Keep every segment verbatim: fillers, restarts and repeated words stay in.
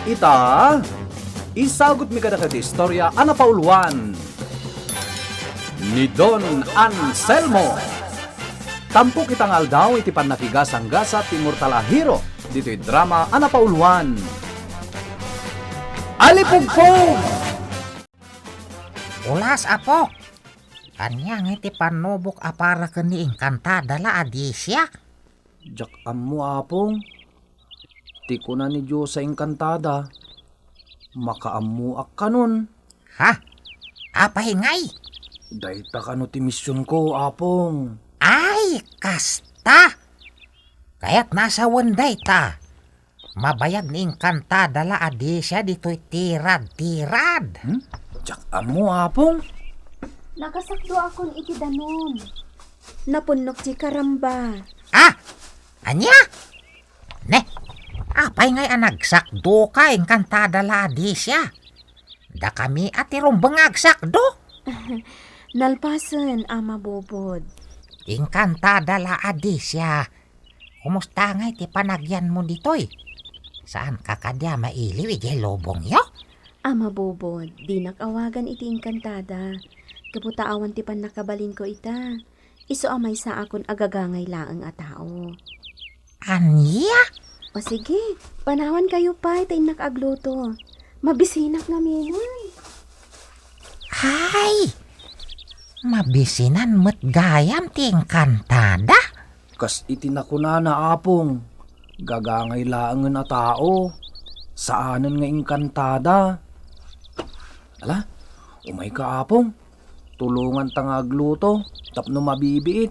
Ita, isagutmi kadakayo ti istorya a napauluan ni Don Anselmo. Tampok ita nga aldaw iti pannakigasanggasat ti immortal a hero ditoy drama a napauluan, Alipugpog! Ulas, Apok! Ania ngay ti pannubok a para ken ni Encantada la Adicia? Diak ammo, Apong. Ti kuna ni Dios a Encantada, makaammoak kanon. Ha? Apay ngay? Dayta kano ti misionko, Apong. Ay, kasta! Kayat nasawen dayta. Mabayag ni Encantada la Adicia ditoy tirad-tirad. Hmm? Diak ammo, Apong. Nakasakdoakon iti danum. Napunnok ti karamba. Ah! Ania? Ne, apay ngay a nagsakdoka, Encantada la Adicia? Dakami a ti rumbeng nga agsakdo. Nalpasen, Ama Bobod. Encantada la Adicia. Kumusta ngay ti panagyanmo ditoy? Saanka kadi a mailiw idiay lubongyo? Ama Bobod, dinak awagan iti Encantada. Gapu ta awan ti pannakabalinko ita. Isu a maysaakon a gagangay laeng a tao. Ania? O sige, panawankayo pay ta innak agluto. Mabisinak ngamin, ay. Ay! Mabisinan met gayam ti Encantada. Kas iti nakunana, Apong, gagangay laengen a tao, saanen nga Encantada. Ala, umayka, Apong. Tulonganta nga agluto tapno mabibiit.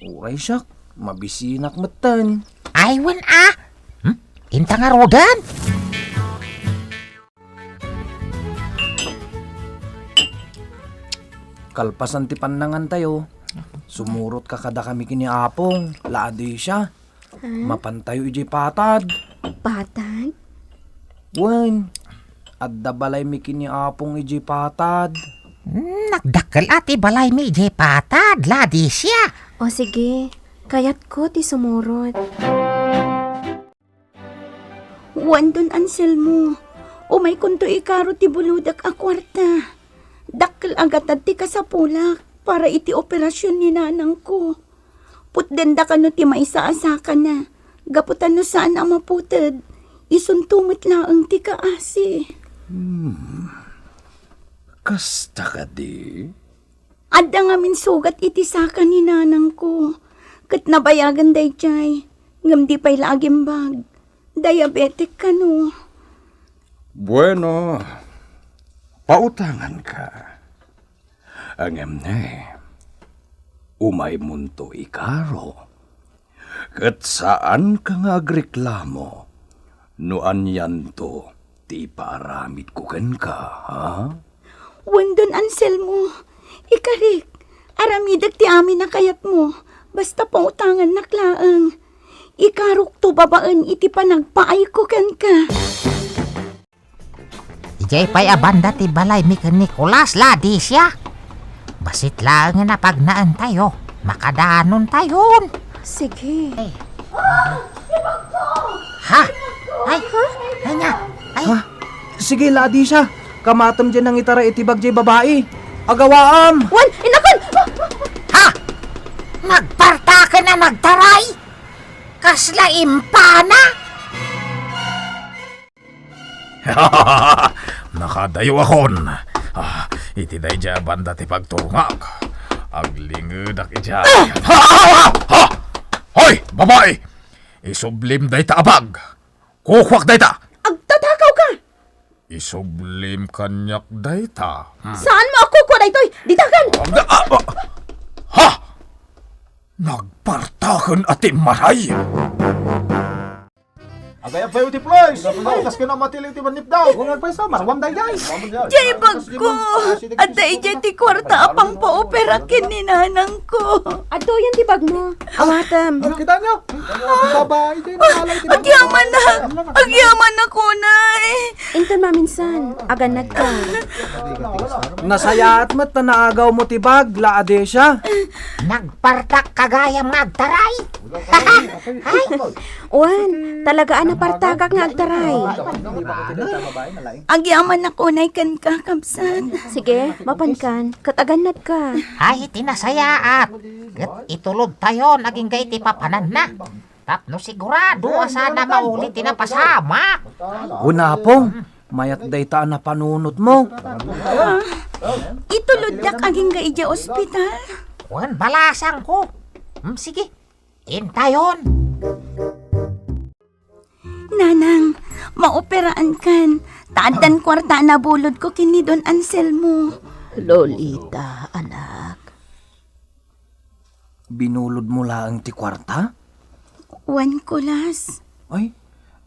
Uray siak, mabisinak metten. Ay, wen a. Hmm? Inta ngaruden? Kalpasan ti pannangantayo, sumurotka kadakami ken ni Apong, la Adicia. Ha? Mapantayo idiay patad. Patad? Wen, adda balaymi ken ni Apong idiay patad. Hmm, nagdakkel a ti balaymi idiay patad, la Adicia. O sige, kayatko ti sumurot. Wen, Don Anselmo, umaykonto ikaro ti bulodek a kuarta. Dakkel a gatad ti kasapulak para iti operasion ni nanangko. Putdenda kano ti maysa a sakana, gapu ta no saan a maputed, isunto met laeng ti kaasi. Hmm. Kasta kadi? Adda ngamin sugat iti saka ni nanangko, ket nabayagen daydiay, ngem di pay la agimbag. Diabetic kano. Bueno, pautanganka. Ngem ne, umaymonto ikaro. Ket saanka nga agreklamo no anianto ti ipaaramidko kenka, ha? Wen, Don Anselmo, ikarik, aramidek ti amin a kayatmo, basta pautangannak laeng. Ikarokto babaen iti panagpaayko kenka. Idiay pay a banda ti balaymi ken Nicolas, la Adicia. Bassit laengen a pagnaentayo, makadanontayon. Sige. Ha? Ay, ania? Ay. Ha? Sige, la Adicia. Kamatem diay nangitaray iti bag diay babai. Agawaam. Wen, inakon! Ha? Nagpartaken a nagtaray? Kasla impana? Nakadayawakon. Ah, iti daydiay a banda ti pagturongak. Aglingedak idiay. Ah! Ha, ha, ha, ha! Hoy, babai! Isublim dayta a bag. Kukuak dayta. Agtatakawka! Isublim kaniak dayta. Hmm. Saanmo a kukua daytoy? Ditakan! Ah, ah, ah. Ha? Nagpartaken a timmaray. Agayab kayo ti pulis! Kas ka na matili ti manipdaw! Huwag nagpayso, maruam daydiay! Diay bagko! Adda idiay ti kuarta a pangpaopera ken ni nanangko. Adtoyen ti bagmo. Awatem. Ano, kita nyo? Babae, diay naalay ti bagmo. Agyamanak! Agyamanak unay! Inton maminsan, agannadka. Nasayaat met ta naagaw mo ti bag, la Adesia. Nagpartak ka gayam nga agtaray. Ay! Wen, talaga a Partagak nga agtaray. Agyamanak unay kenka, kabsat. Sige, mapankan. Ket agannadka. Ay, ti nasayaat. Ket itulodtayon agingga iti papananna. Tapno sigurado a sana mauli ti napasamak. Kunapong, mayat dayta a napanunotmo. Ah, ituloddak agingga idiay ospital. Wen, balasangko. Hmm, sige. Intayon. Nanang, maoperaankan. Ta addan kuarta a nabulodko ken ni Don Anselmo. Lolita, anak. Binulodmo laeng ti kuarta? Wen, Kulas. Ay,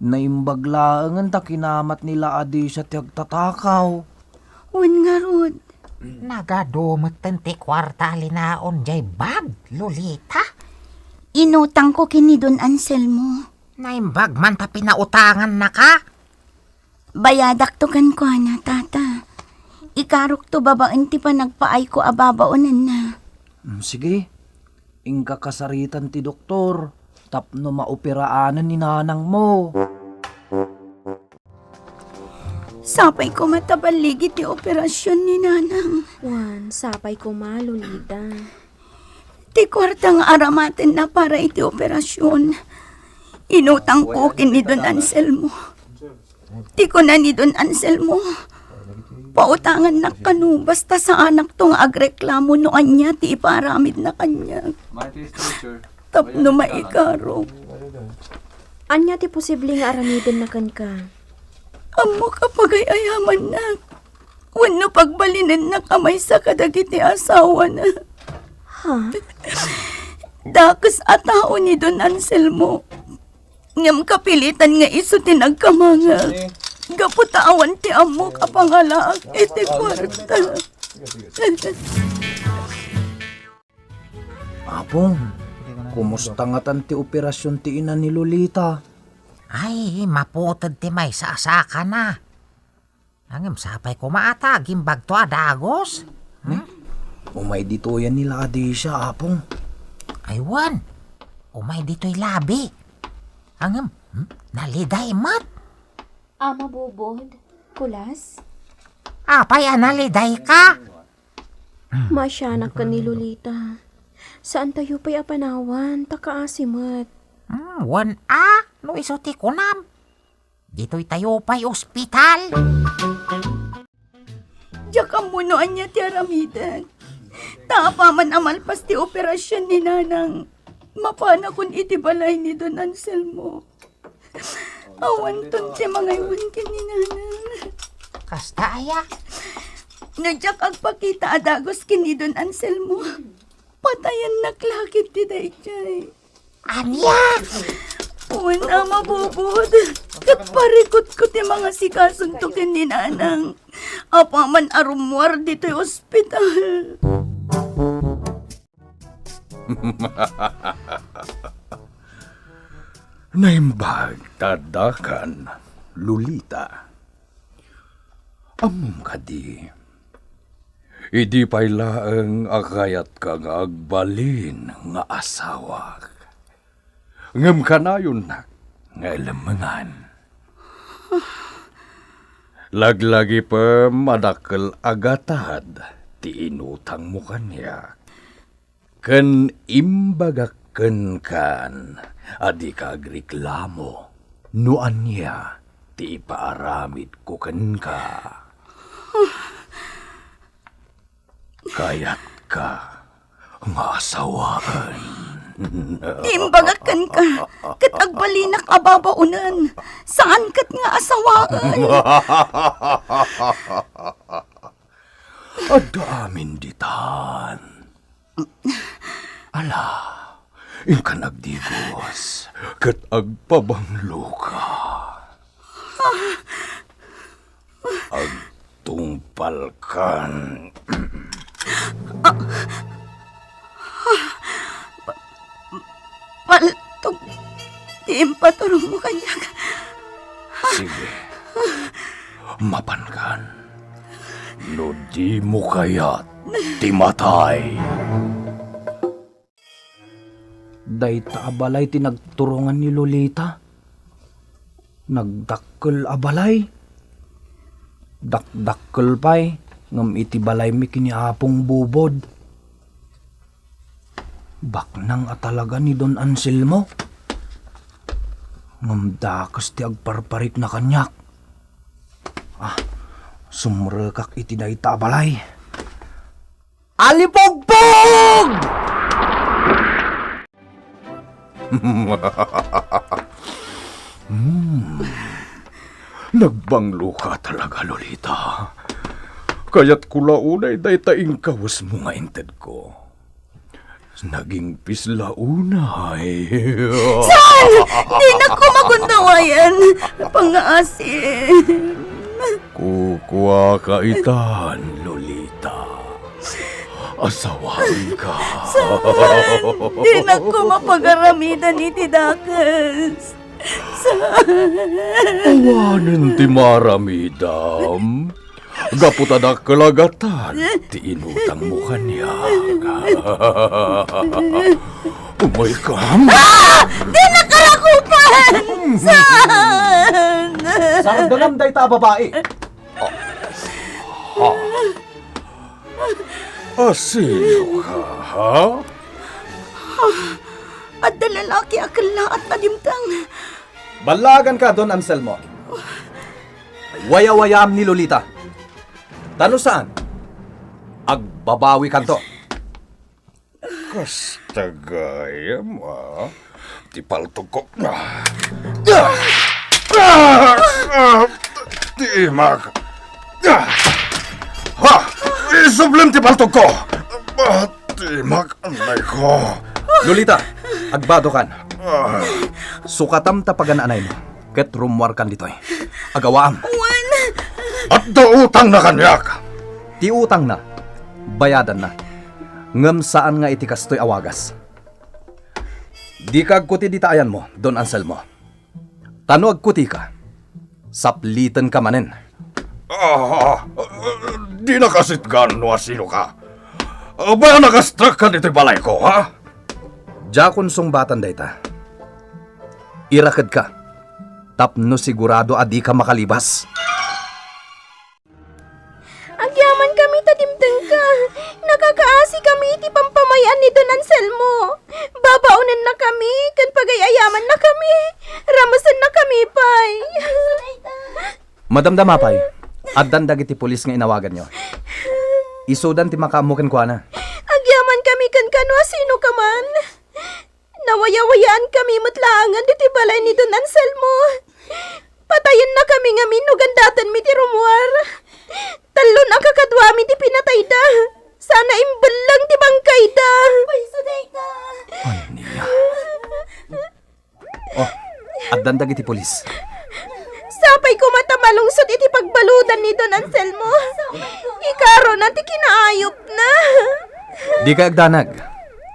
naimbag laengen ta kinamat ni La Adicia ti agtatakaw. Wen ngarud. Nagadu metten ti kuarta a linaon diay bag, Lolita. Inutangko ken ni Don Anselmo. Naimbag man ta pinautangannaka? Bayadakto kenkuana, Tata. Ikarokto babaen ti panagpaayko a babaonenna. Mm, sige. Inka kasaritan ti doktor tapno maoperaanen ni nanangmo. Sapay koma ta balligi ti operasion ni nanang. Wen, sapay koma, Lolita. Ti kuarta nga aramatenna para iti operasion, inutangko ken ni Don Anselmo. Ti kuna ni Don Anselmo, pautangannak kano basta saanakto nga agreklamo no ania ti ipaaramidna kaniak. Tapno maikarok. Ania ti posible nga aramidenna kenka? Ammok a pagay-ayamannak wenno pagbalinennak a maysa kadagiti asawana. Ha? Dakes a tao ni Don Anselmo. Ngem kapilitan nga isu ti nagkamangak. Gapu ta awan ti ammok a pangalaak iti kuarta. Apong, kumusta ngatan ti operasion ti ina ni Lolita? Ay, maputed ti maysa a sakana. Ngem sapay koma a ta agimbagto a dagus. Hmm? Umay ditoyen ni La Adicia, Apong. Ay wen, umay ditoy labi. Ngem, hmm, naliday met. Ama Bobod, Kulas? Apay a nalidayka? Maasianak ken ni Lolita. Saantayo pay a panawan, ta kaasi met. Hmm, wen a, no isu ti kunam. Ditoytayo pay ospital. Diak ammo no ania ti aramidek. Ta apaman a malpas ti operasion ni Nanang, mapanakon iti balay ni Don Anselmo. Awanton ti mangaywan ken ni Nanang. Kasta aya? No diak agpakita a dagus ken ni Don Anselmo, patayennak la ketdi daydiay. Ania? Wen a, Ama Bobod, ket parikutko ti mangasikasonto ken ni Nanang. Apaman a rummuar ditoy ospital. Naimbag ta addakan, Lolita. Ammom kadi, idi pay laeng a kayatka nga agbalin nga asawak, ngem kanayonnak nga elemmengan. Laglagipem a dakkel a gatad ti inutangmo kaniak. Ken imbagak kenka a dika agreklamo no ania ti ipaaramidko kenka. Kayatka nga asawaen. Imbagak kenka, ket agbalinak a babaonen. Saan ket nga asawaen. Adda amin ditan. Ala, inkan agdigos, ket agpabangloka. Agtungpalkan. Paltog ti impaturongmo kaniak. Sige. Mapankan. No dimo kayat ti matay. Dayta a balay ti nagturongan ni Lolita. Nagdakkel a balay. Dakdakkel pay, ngem iti balaymi ken ni Apong Bubod. Baknang a talaga ni Don Anselmo. Ngem dakes ti agparparikna kaniak. Ah, sumrekak iti dayta a balay. Alipogpog! Hmm. Nagbanglo ka talaga, Lolita. Kayatko la unay dayta inkawesmo nga intedko. Naging pisla unay. Saan? Dinak koma gundaway. Pangngaasim. Kukuaka itan, Lolita. Asawaenka. Saan? Dinak koma pagaramidan iti dakes. Saan? Awanen ti maaramidam. Gapu ta dakkel a gatad ti inutangmo kaniak. Umaykam. Ah! Dinak karakupan! Saan? Sardanam dayta a babai. Ah. Asino ka, ha? Adda lalaki a kellaat a dimteng. Ballaganka, Don Anselmo. Wayawayaam ni Lolita. Ta no saan, agbabawikanto. Kasta gayam, a. Ti paltogko. Ah! Ah! Ah! Ti imak. Ah! Ha! Isublem ti paltogko. Ah! Ti imak, anayko. Lolita, agbadokan. Ah! Sukatam ta pagan-anaymo. Ket rummuarkan ditoy. Agawaam. Wen. Adda utangna kaniak. Ti utangna, bayadanna. Ngem saan nga iti kastoy a wagas. Dika agkuti dita ayanmo, Don Anselmo. Ta no agkutika, saplitenka manen. Ah, dinak asitgan no asinoka. Bayanak a strakkan iti balayko, ha? Diakon sungbatan dayta. Irakedka tapno sigurado a dika makalibas. Agyamankami ta dimtengka. Nakakaasikami iti pampamay-an ni Don Anselmo. Babaonennakami ken pagay-ayamannakami. Ramesennakami pay. Madamdama pay, addan dagiti pulis nga inawaganyo. Isudan ti makaammo kenkuana. Agyamankami kenka no asinoka man. Nawayawayaankami met laengen iti balay ni Don Anselmo. Patayennakami ngamin no gandatenmi ti rummuar. Tallon a kakaduami ti pinatayda. Sana imbellang ti bangkayda. Payso dayta. Ania? Oh, addan dagiti pulis. Sapay koma ta malungsot iti pagbaludan ni Don Anselmo. Ikarona ti kinaayupna. Dika agdanag,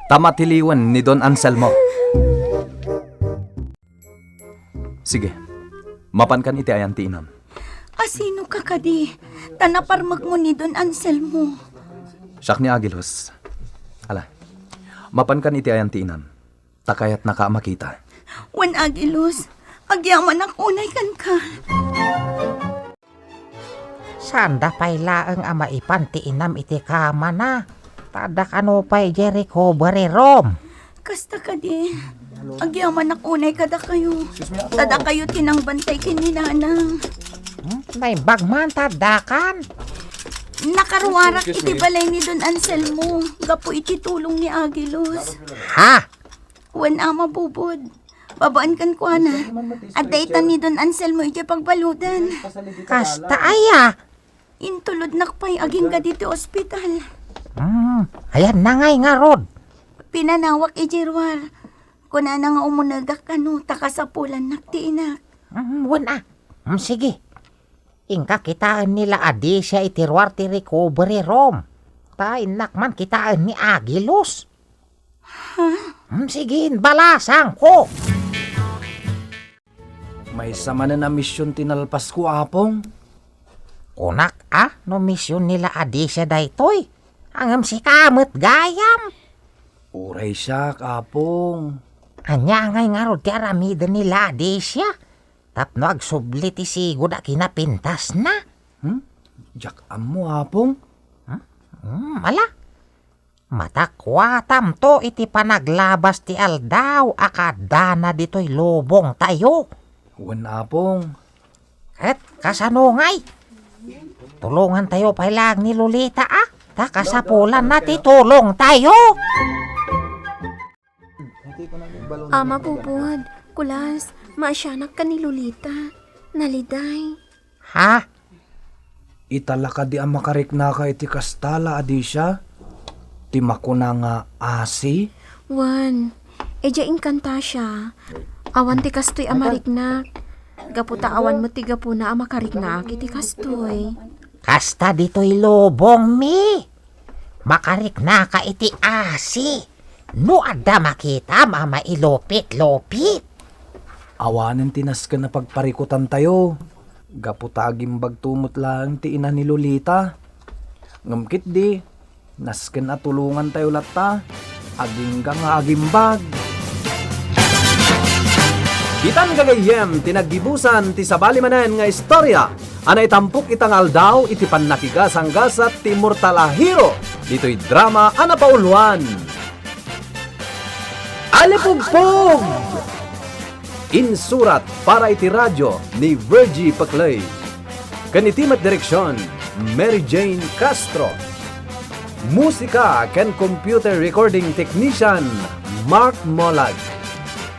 ta matiliwen ni Don Anselmo. Sige, mapankan iti ayan ti inam. Asinoka kadi? Ta naparmekmo ni Don Anselmo. Siak ni Agilus. Ala, mapankan iti ayan ti inam. Ta kayatnaka a makita. Wen, Agilus, agyamanak unay kenka. Saanda pay laeng a maipan ti inam iti kamana. Ta adda kano pay idiay recovery room. Kasta kadi, agyamanak unay kadakayo. Ta dakayo ti nangbantay ken ni Nanang. Hmm? Naimbag man ta addakan. Nakaruarak iti balay ni Don Anselmo gapu iti tulong ni Agilus. Ha? Wen, Ama Bubod. Babaen kenkuana, adda itan ni Don Anselmo idiay pagbaludan. Kasta aya? Intulodnak pay agingga ditoy ospital. Hmm, ayanna ngay ngarud? Pinanawak idiay ruar. Kunana nga umunegak kano ta kasapulannak ti inak. Hmm, wen a. Hmm, sige. Inka kitaen ni La Adicia iti ruar ti recovery room. Ta innak man kitaen ni Agilus. Ha? Hmm, sige, balasangko. Maysa manen a mision ti nalpasko, Apong. Kunak a no mision ni La Adicia daytoy. Ngem sika met gayam. Uray siak, Apong. Ania ngay ngarud ti aramiden ni La Adicia? tapno agsubli ti sigud a kinapintasna. Hmm? Diak ammo, Apong. Hmm? Hmm, ala. Matakuatamto iti panaglabas ti aldaw a kaadana ditoy lubongtayo. Wen, Apong. Ket kasano ngay? Tulongantayo pay laeng ni Lolita, a. Ta kasapulanna ti tulongtayo. Ama, Pupod, kulas, maasianak ken ni Lolita. Naliday. Ha? Ita la kadi a makariknaka iti kasta la a disia? Ti makuna nga asi? Wen, idiay inkanta sia. Awan ti kastoy a mariknak. Gapu ta awan met ti gapuna a makariknaak iti kastoy. Kasta ditoy lubongmi. Makariknaka iti asi no adda makitam a mailupit-lupit. Awanen ti nasken a pagparikutantayo, gapu ta agimbagto met laeng ti ina ni Lolita. Ngem ketdi, nasken a tulongantayo latta, agingga nga agimbag. Ditan gagayyem ti naggibusan ti sabali manen nga istorya a naitampok ita nga aldaw iti pannakigasanggasat ti immortal a hero ditoy drama a napauluan, Alipugpog! Insurat para iti radyo ni Virgie Peclay. Ken iti met direksion, Mary Jane Castro. Musika ken computer recording technician, Mark Molag.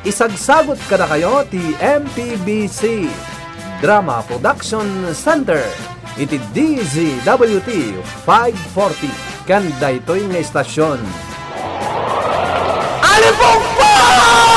Isagsagut kadakayo ti M P B C Drama Production Center iti D Z W T five forty ken daytoy nga istasion. Alipugpog!